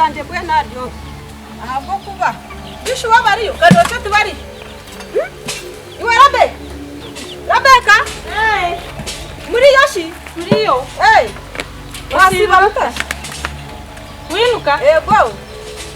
zangye mbwenu ahari oru ahabw'okuba bishuba bariyo karookye tibariyo. Iwe Rabe, Rabeka, muriyo shi? Turiyo. Mwasiiba muta? Winuka? Ego.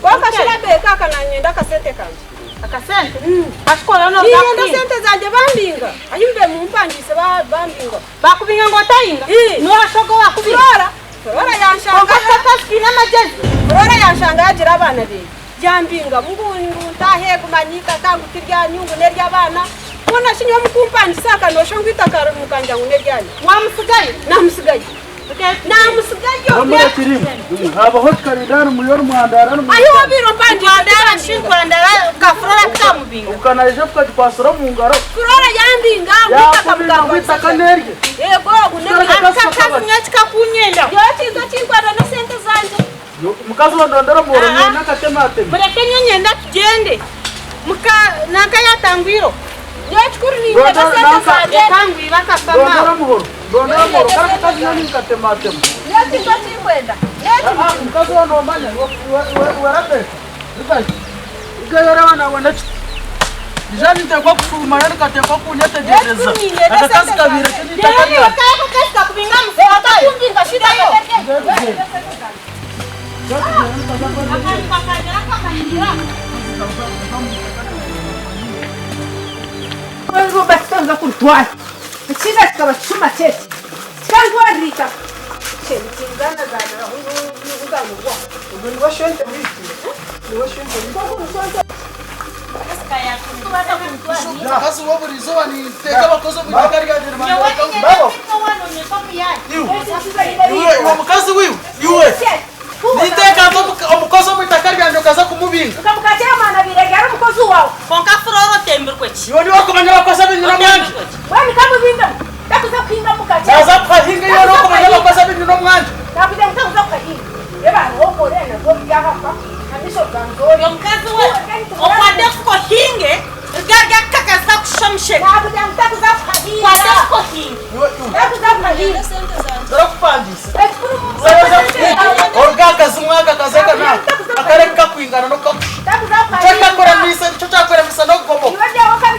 Kwonka shi Rabeka aka nanyenda akasente kangye. Akasente? Kashukora no Niinyenda sente zangye bambinga. Ahi mube mumpangiise bambinga. Bakubinga ngu otahinga? Nooha shi ogwo owakubinga? Flora. Flora yanshanga. Kwonka shi akazi kaine amagyezi. Flora yanshanga yagira abaana beye. Yambinga ngu ntaahe guma n'eitaka ngu tiryanyu ngu n'ery'abaana. Mbwenu shi nyowe mukumpangisa aka noshusha ngu eitaka mukangira ngu n'eryanyu. Wamutsigayo? Namutsigayo. Namutsigayo. Habaho kikarinda muri orumwandara. Ahi wabaire ompangisa Nkwandara shi nkwandara ka Flora kutamubinga. Ukanaija ukagikwasira omu ngaro. Flora yambinga ngu eitaka Yakubinga ngu eitaka n'erye. Yego ngu n'erye. Akakazi nyowe tikakunyenda. Nyowe ekintu ekinkwenda n'esente zangye. Mukazi we ndondera omworo nyowe nakatematema. Mureke nyowe nyenda tugyende. Muka nanka yatangwiro. Nyowe kikuru niinyenda sente zangye. Yatangwire akafa Ndondera maawe. omuhoro. Ndondera omuhoro. Kare mukazi nyowe ninkatematema. Nyowe ekintu ekinkwenda n'eki. Mukazi we nomanya iwe Rabeka. Rugaju. Rugayo oraba nabona ekiti. Ija ninteekwa kushuuma yo nikateekwa kunyetegyereza. Akakazi kabaire ke n'eitaka Rero iwe ryangye. kare akakazi kakubinga musigayo. Robert kurutwara ekiina kikaba kishuma kyeki kikantwarira itaka Mukazi we buri izooba ninteeka abakozi omu itaka ryangye nibanyoreka ngu babo. Iwe iwe mukazi wiwe iwe ninteeka nta omukozi omu itaka ryangye okaza kumubinga. Kwonka Flora otembirwe ki? Iwe niwe orikumanya abakozi abu nyine omwangye. Naaza kuhahinga iwe niwe orikumanya abakozi abu nyine omwangye. Omukazi we okwate efuka ohinge rigarya akakazi kakushusha omushega. Kwata efuka ohinge. Iwe iwe Turakupangisa. Oruga akazi mwaka akazi aka naka akareka kakwingana n'okukakusha. Nikyo kyakuramisa nikyo kyakuramisa n'okugomoka.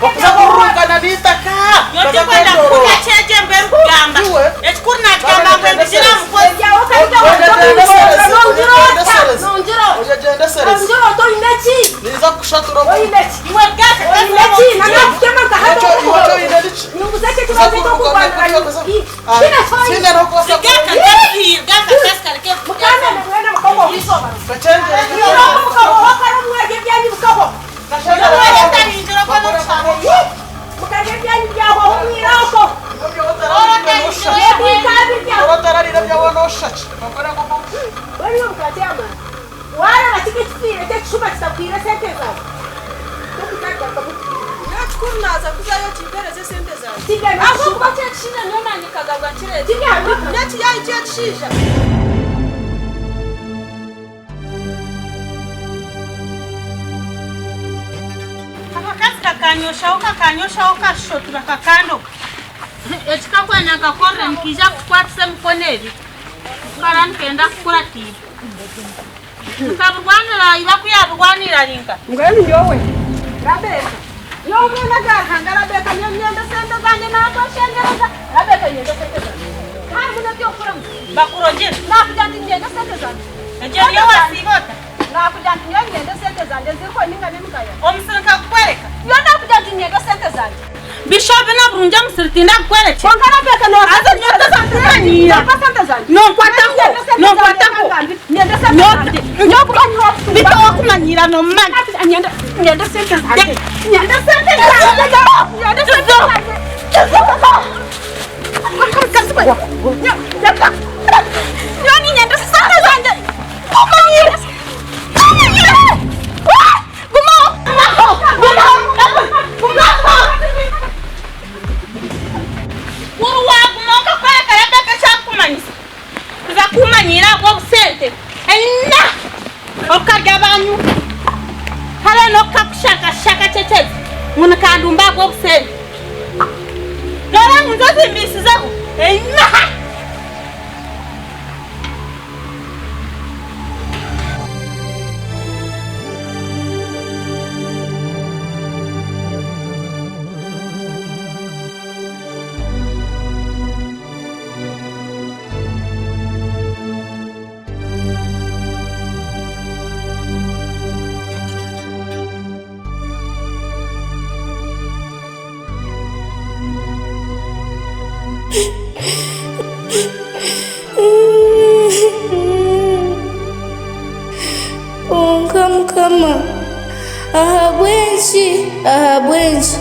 Okuza kururungana n'eitaka. Nyowe Okaza tinkwenda kwetooroora. kuhurira kyegyo embu erikugamba. Iwe. Ekikuru nakigamba ngu endigira aha mukozi. Oyegyendesereze. Ninza kukushatura omu. Iwe ruga akakazi Ekyo iwe eki oine niki? Kuza kururungana kuriya kuza. Tihaine n'okubaasa Ruga akakazi ruga akakazi kareke kukuteeza. Kakyengyere. Nyowe otaringira okwo n'okushaba. Otararira byawe noshaki. Nyowe kikuru naaza kuzayo kimpereze esente zangye. Ahabw'okuba kyekishaija nyowe naanye nkagaruka nkireete. N'ekiyayi kyekishaija. Akakazi kakanyoshaho kakanyoshaho kashotura kakandoka. Eki kakwenda nkakorere nikiija kukukwatisa emikono ebi. Kukara nikenda kukuratiira. Nkaburwanira iba ku yaburwanira ari nka. Mbwenu nyowe Rabeka, nyowe omwana ga Ruhanga Rabeka, nyowe nyenda sente zangye nakweshengyereza Rabeka nyenda sente zangye. Harimu n'eby'okukora Bakurogire. Nakugira nti nyenda sente zangye. Egyo niyo wasiiba ota? Nakugira nti nyowe nyenda sente zangye ziriho ninga n'emigaya. Omusiri nkakukwereka. Nyowe nakugira nti nyenda sente zangye. Bishobi n'oburungi omusiri tindakukwerekye. Kwonka Rabeka Haza nyowe toza kumanyiira. Nompa sente zangye. Nonkwataho. Nonkwataho. Nyenda sente zangye. Nyowe kuba nyowe Bito wakumanyiira nomumanya. Nyenda nyenda sente zangye. Nyenda sente zangye. Nyenda sente zangye. Nyowe niinyenda sente zangye. Omanyiire. Omanyiire. Gumaho. Gumaho. Gumaho. Gumaho. Kuri waaguma okakwereka Rebeka eki arikumanyisa. Kuza kuumanyiira ahabw'obusente. Eina! Okarya banyu. Hare n'okukakushakashaka kyekyezi ngu nikandumba ahabw'obusente. Noreeba ngu nizo zimbiisizeho. Eina! Kwonka Mukama, ahabw'enki, ahabw'enki,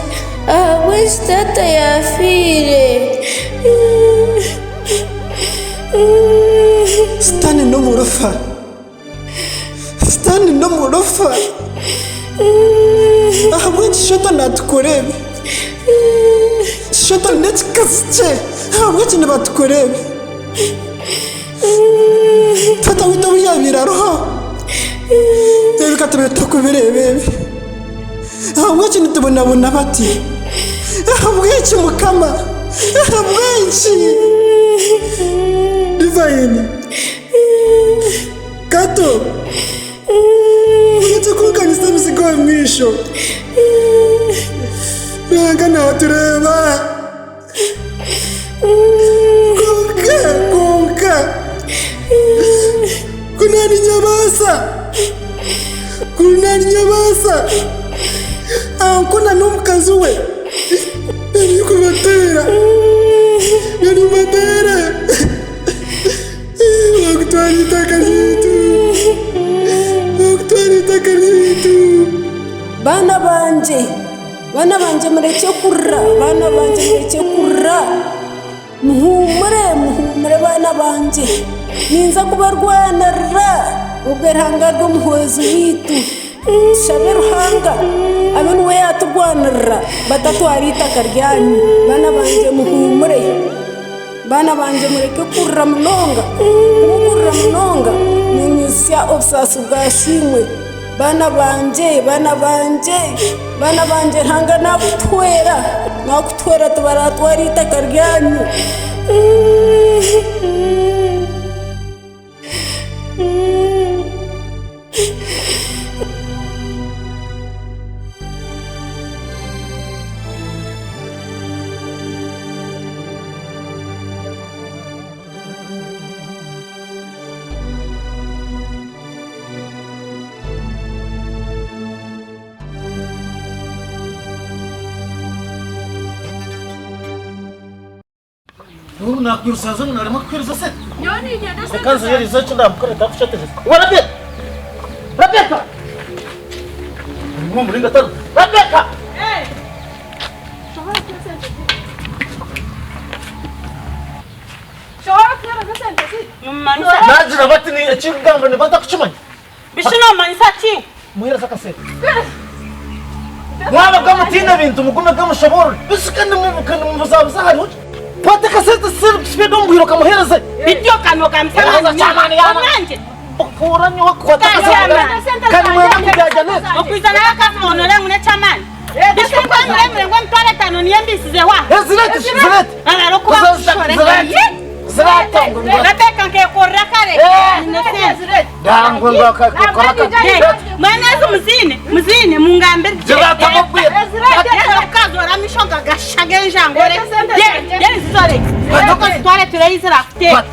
ahabw'enki taata yaafiire? Sitaane n'omurofa. Sitaane n'omurofa. Ahabw'enki Shoto naatukora ebi? Shoto n'ekikazi kye, ahabw'enki nibatukora ebi? Taata waitu obu yaabaire ariho, ebi ka tubaire turikubireeba ebi. Ahabw'enki nitubonabona bati? Ahabw'enki Mukama? Ahabw'enki? Divine, Kato, orekye kunkanyisa ebiziga omu maisho. Ruhanga naatureeba. Kwonka, kwonka, ku naninyabaasa, ku naninyabaasa, ankona n'omukazi we erikubateera, eribateera, bakutwara eitaka ryaitu, bakutwara eitaka ryaitu. Baana bangye, Baana bangye murekye kurira, baana bangye murekye kurira. Muhuumure, muhuumure baana bangye. Ninza kubarwanirira obwo Ruhanga ari omuhwezi waitu. Tushabe Ruhanga abe niwe yaaturwanirira batatwara eitaka ryanyu. Baana bangye muhuumure. Baana bangye mureke kurira munonga. Ku mukurira munonga niinyitsya obusaasi bwa shoimwe. Baana bangye, baana bangye, baana bangye Ruhanga nakutuhwera, nakutuhwera tibaratwara eitaka ryanyu. N'obu naakwirusanze ngu naaremwa kukuheereza sente. Nyowe niinyenda sente Mukazi zangye. yerize eki ndamukora ntakushatirira. Iwe Rebecca! Rebecca! Omu muringo atari. Rebecca! Naagira bati ni ekirikugamba nibatakukimanya. Bishi noomanyisa ki? Muheereze akasente. Mwabaga mutiine bintu mugume ge mushoboorore. Bishi ka nimubuzabuza hariho ki? Kwata akasente sipindi omu bwire okamuheereze. Bityo okanogambisa amaani Omwangye. Okuura nyowe kukwata akasente. Kandi mwena mubyajya neza. Okwiza nawe akafoonora ngu n'eky'amaani. Bishi ku nkwemuremure ngu 50,000 niyo embisizeho aha. Zirete, zirete. Arara okuba kushore. Zirete. Zirete. Rebecca nkekorera kare. Nyine sente. Ndangwe ngu akakora Mwene ezi muziine, muziine mungambire gye. Zirete amabwire. Okazora amisho gagasha g'enjangore. Zizore. Okazitware tureyi zirakuteeka.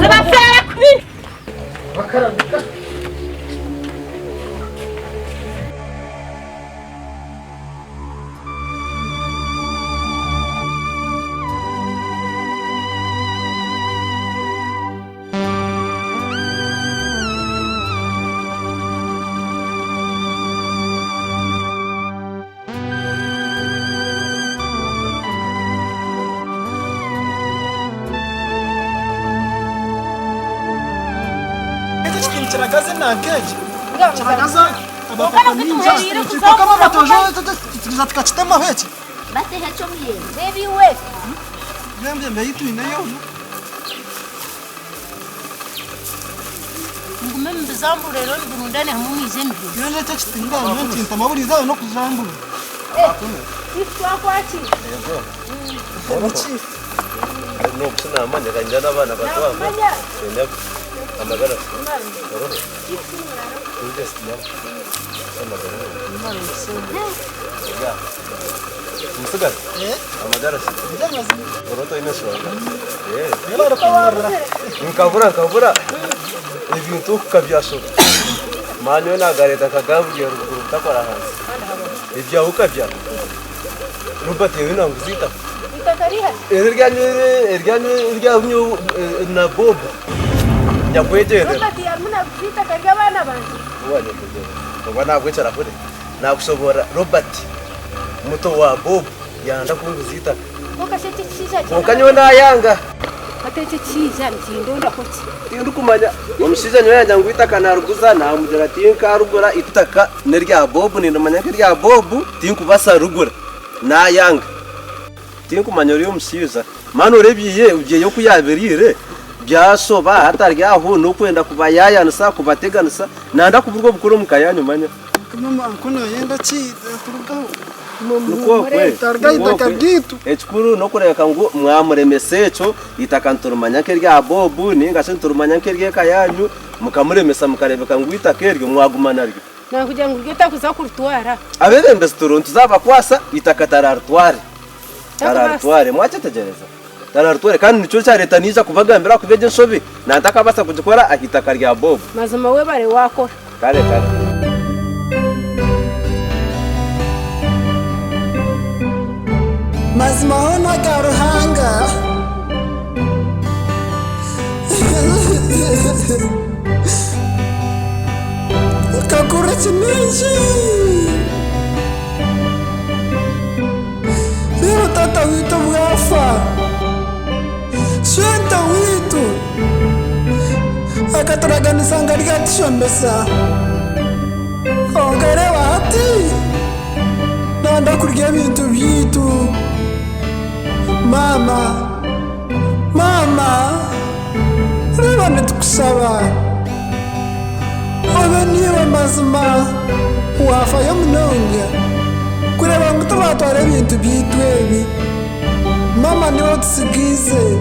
Zibafeera kubi. Eki ekitiini kiragaza enanka egi kiragaza amapapa mingi kwonka amatojo tuza tukakitemaho eki Bateho eky'omuyembe. Reeba iwe. N'emyembe ei twineyo. Mugume mubizambure reero mubirundane hamwe mwize mubyorye. Nyowe eki ekitiini nyowe nikintama buri izooba n'okujambura. Nkabura nkabura ebintu kukabyashura. Mani we nagareeta nka Gabriel ruguru butakora ahansi. Ebyahuka bya Robert yewe nanguza eitaka. Eitaka riha? Eri eryanyu eryanyu eryanyu na Bob nyakwegyendera. Robert yarimu naguza eitaka ry'abaana bangye. Owa nyakwegyendera. Oba nahabw'ekirahuri nakushoboorora Robert muto wa Bob yanda kunguza eitaka. Kwonka shi eki ekishaija Kwonka nyowe nayanga. Hati eki ekishaija nikindondaho ki? Tindikumanya. Omushaija nyowe yangira ngu eitaka nariguza, namugira tinkarigura eitaka nerya Bob nindimanya nk'erya Bob tinkubasa rigura. Nayanga. Tinkumanya oriya omushaija. Mani oreebye ebyeye oku yabiriire byashoba hati ari aho nokwenda kubayayanisa kubateganisa nanda kuburwa obukuru omuka yanyu manya. Mama ku nayenda ki kurugaho Nikwo kwe. Targa eitaka ryaitu. Ekikuru n'okureebeka ngu mwamuremesa ekyo, eitaka niturimanya nk'erya Bob nainga shi niturimanya nk'ery'eka yaanyu, mukamuremesa mukareebeka ngu eitaka eryo mwaguma naryo. Naakugira ngu ryo takuza kuritwara. Abeebembezi turiho nituzabakwasa, eitaka tararitware. Tararitware. Mwakyetegyereza? Tararitware. Kandi nikyo kyareeta naija kubagambira ahakuba egyo enshobi nantakabaasa kugikora aha itaka rya Bob. Mazima webare wakora. Kare kare. Mazima hoona aga Ruhanga. Nkakora ekiningi. Reero taata waitu obu yaafa, shwenta waitu akaturaganisa ngu aryatushomesa. Kwonka reeba hati nayenda kurya ebintu byaitu. Maama, maama, reeba nitukushaba obe niiwe mazima waafayo munonga. Kureeba ngu tibaatwara ebintu byaitu ebi. Maama niiwe otutsigiize.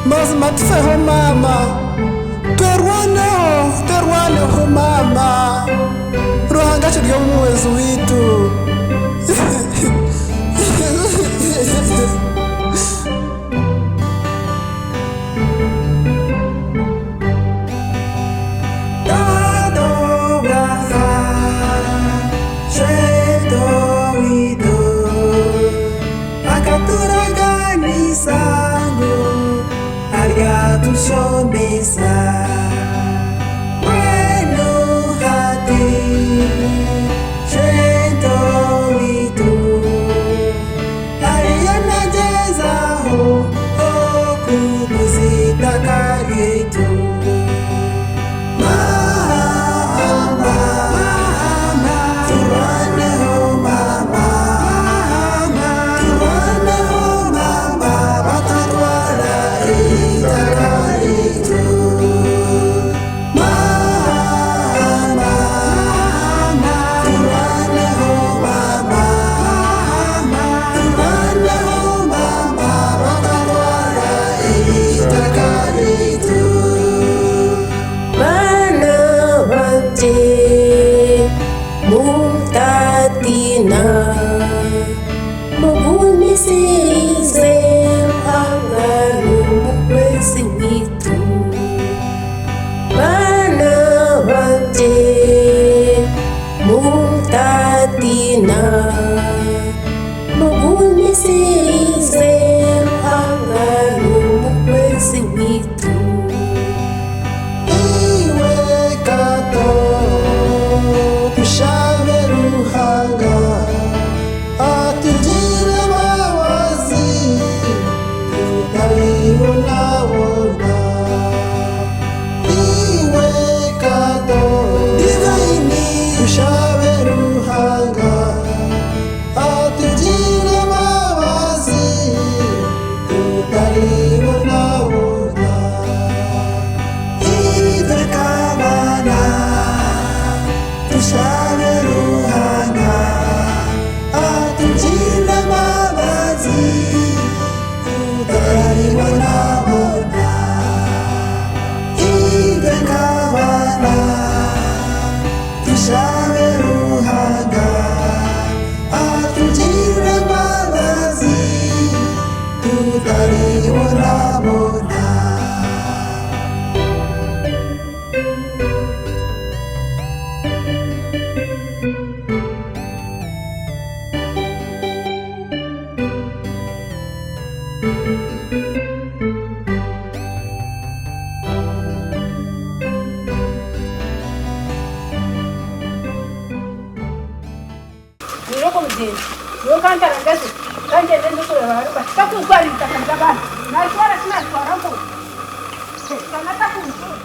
Mazima tufeho maama. Twerwaneho, twerwaneho maama. Ruhanga akiri omuhwezi waitu. Nyowe kantaragaze kangyende nze kureeba Robert takuntwara eitaka ry'abaana naritwara ki naritwara mpowe shana takuntwara.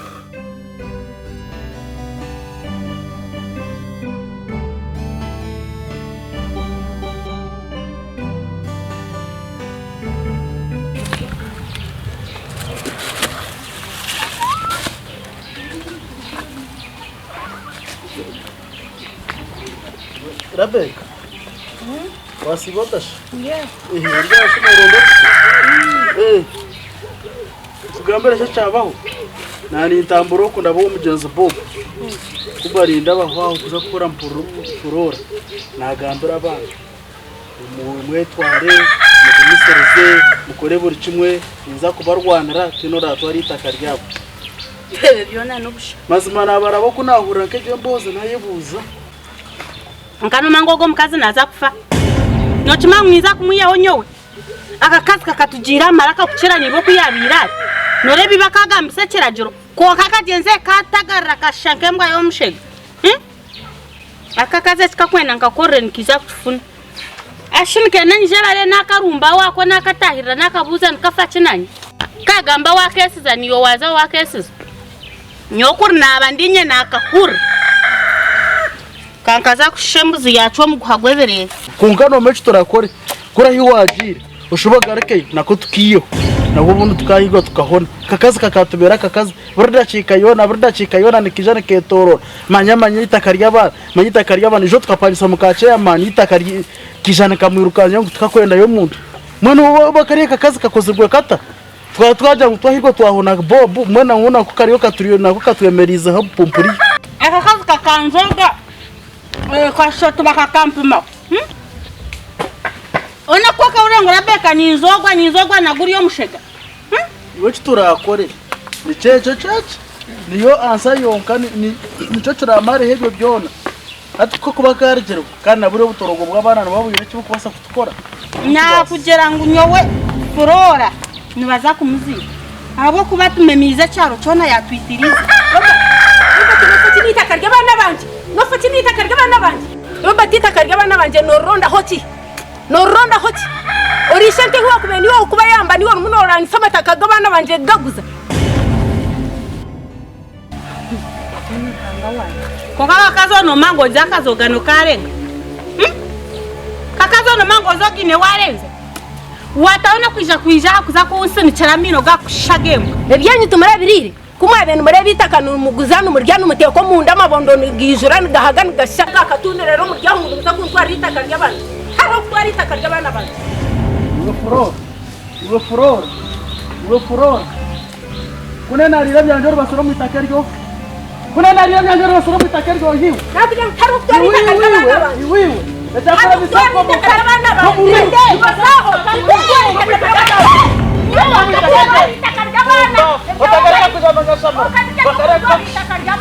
Rebecca, wasiiba ota shi? Ehe, ori aha shi nooronda ki? Eh, nkugambire eki ekyabaho, naanintambura oku ndaba ow'omugyenzi Bob, ku barinda abaho aho kuza kukora mpurira omufuroora naagambira abaana ngu mwetware, mugumisirize, mukore buri kimwe, ninza kubarwanira tihaine oraatwara eitaka ryabo. Ebyo byona n'obusha. Mazima naabaraba oku naahurira nk'egyo emboozi naayebuuza. Nkanoma ngu ogwo omukazi naaza kufa. Nookimanya ngu ninza kumwihaho nyowe? Akakazi kakatugiira amaraka kukira naiwe oku yaabaire ari. Nooreeba iba akaagambisa ekiragiro, kwonka akagyenzi kaatagarira kashusha nk'embwa y'omushega. Akakazi eki kakwenda nkakorere nikaija kukifuna. Ashi nikenda nyije bare nakarumba wako nakatahirira nakabuuza nikafa ki nanye? Kagamba wakesiza niiwe waaza wakesiza? Nyowe kuri naaba ndi inye nakahurira. Kankaza kushusha embuzi yaacwa omuguha gw'ebireere. Kwonka noomanya eki turakore, kuri ahi waagiire oshube ogarukeyo nakwo tukiiheho, nabwo obundi tukaahigwa tukahona. Akakazi kakatubeera akakazi, buri dakiika yoona, buri dakiika yoona nikaija nikeetooroora, manya manya eitaka ry'abaana, manya eitaka ry'abaana. Ijo tukapangisa muka chairman eitaka kaija nikamwirukangira ngu tikakwendayo omuntu. Mbwenu kariya akakazi kakozirwe kata? Twaba twagira ngu twahigwa twahona Bob, mbwenu ngu nako kariyo katuriyo nako katwemereizeho obupumpuri. Akakazi kakanzooga kashotoba kakampima. Ona ku akahurira ngu Rabeka ninzoogwa ninzoogwa na guri omushega. Iwe eki turakore nikyo ekyo kyeki niyo ansa yonka nikyo kiramareho ebyo byona. Hati ku kakuba karugirwe kandi na buriya obutorogo bw'abaana nibuba bwine eki burikubaasa kutukora. Naakugira ngu nyowe Flora nibaza kumuziika ahabw'okuba tumemiize ekyaro kyona yaatwitiriize. Robert, Robert nofa ki n'eitaka ry'abaana bangye? Nofa ki n'eitaka ry'abaana bangye? Robert eitaka ry'abaana bangye noorirondaho ki? Noorirondaho ki? Ori ishe nka ahu waakubaire niiwe orikubayamba niiwe orimu nooranisa amataka g'abaana bangye kugaguza? Konka kakazi onoma ngu ogize akazogano karenga. Hmm? Kakazi onoma ngu ozogaine warenze. Wataho n'okwija kwija aha kuza kunsinikira amaino gakushusha ag'embwa. Ebyanyu timurabiriire? Ku mwabaire nimureeba eitaka nimuguza nimurya nimuteeka omunda amabondo nigaijura nigahaga nigashisha aga katuuni reero muri aho ngu nimuza kuntwarira eitaka ry'abantu. Hariho okutwara eitaka ry'abaana bangye. Iwe Flora, iwe Flora, iwe Flora. Kune nariire ebyangye oribasire omu itaka eryo. Kune nariire ebyangye oribasire omu itaka eryo iwe. Nakugira ngu tihariho kutwara eitaka ry'abaana bangye. Iwe iwe. Ekyakora Hariho kutwara bisako eitaka ry'abaana bangye. Bazaho, hariho kutwara eitaka ry'abaana bangye. Hariho kutwara eitaka ry'abaana. Otagareka kuja manyashama. Bakareka.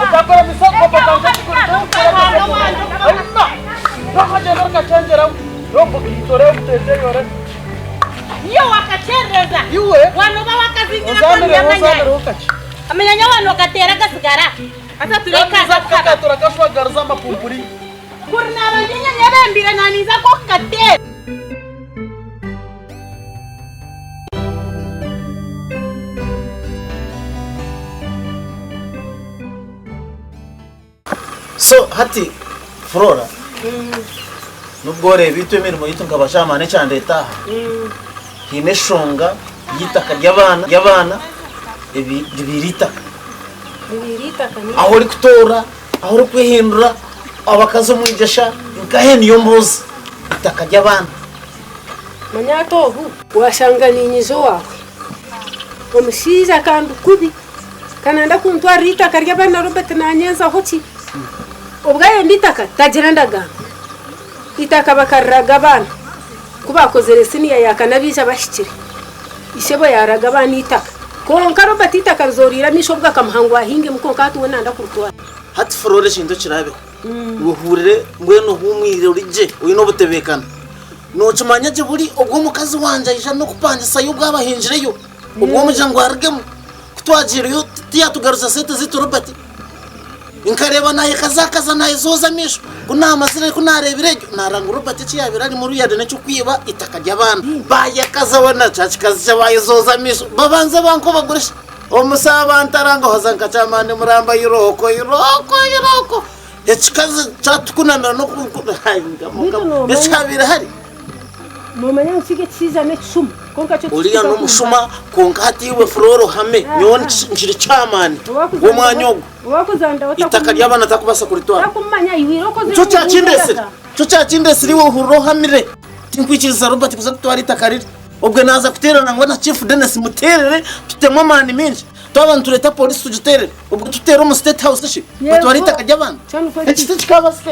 Ekyakora misako bakanga kikuru. Ayima. Bakagenda orikachenjeramu. Rombo kitore obuteteyore. Iyo wakakyerereza. Iwe. Wanoba wakazingira Ozanireho amanyanya. ozanireho kakye. Amanyanya wano wakateera agasigara. Haza turekaza kuhaba. Kakatura kashwagariza amapumpuri. Kuri naba ndi nyebembire naniza ko kukateera. So hati Flora nubwo oreeba itwe emirimo yaitu nka bashaamani ekyandeeta aha haine eshonga y'eitaka ry'abaana ry'abaana ebi ribaire eitaka ahu orikutoora ahu orikwehindura abakazi omu igyesha nkahe niyo mbuuza eitaka ry'abaana. Manya hati obu waashanga niinyija owaawe omushaija akandi kubi Ka nanda kuntwarira eitaka ry'abaana Robert nanyenzaho ki? Obwo ayenda eitaka tagira ndagaano. Eitaka bakariraga abaana ku baakozire siniya ya kana baija bahikire. Ishebo yaaraga abaana eitaka. Kwonka Robert eitaka rizooriire amaisho obwo akamuha ngu ahingemu kwonka hati we nanda kuritwara. Hati Flora ekintu ekiraabeho iwe ohurire mbwenu ohuumwire ori gye oine obutebeekana. Nookimanya gye buri obwo omukazi wangye aija n'okupangisayo obwo abahingireyo obwo omugira ngu arugemu. Ku twagiireyo tiyatugaruza sente zaitu Robert. Nkareeba naayekazakaza naayezooza amaisho. Ku naamazire ku naareebire egyo, naarora ngu Robert eki yaabaire arimu oriya ari n'eky'okwiba eitaka ry'abaana. Baayekaza weena kya kikazi kye baayezooza amaisho. Babanze bankobagurisha. Omusaaba bantarangaho haza nka kyamaani muramba irooko irooko irooko. Ekikazi kyatukunamira n'oku Beitu noomanya. Ekyabaire hari. Noomanya ngu kiri ekishaija n'ekishuma kwonka kyo Oriya n'omushuma kwonka hati iwe Flora ohame nyowe nkiri chairman w'omwanya ogu. Eitaka ry'abaana takubaasa kuritwara. Nikyo kyakindetsire, nikyo kyakindetsire iwe ohurire ohamire. Tinkwikiriza Robert kuza kutwara eitaka riri. Obwe naaza kuteerana nangwa na Chief Denis muteerere tutemu amaani maingi. Twaba nitureeta polisi tugiteerere. Obwe tuteere omu State House shi batware eitaka ry'abaana? Eki tikikaabaasika.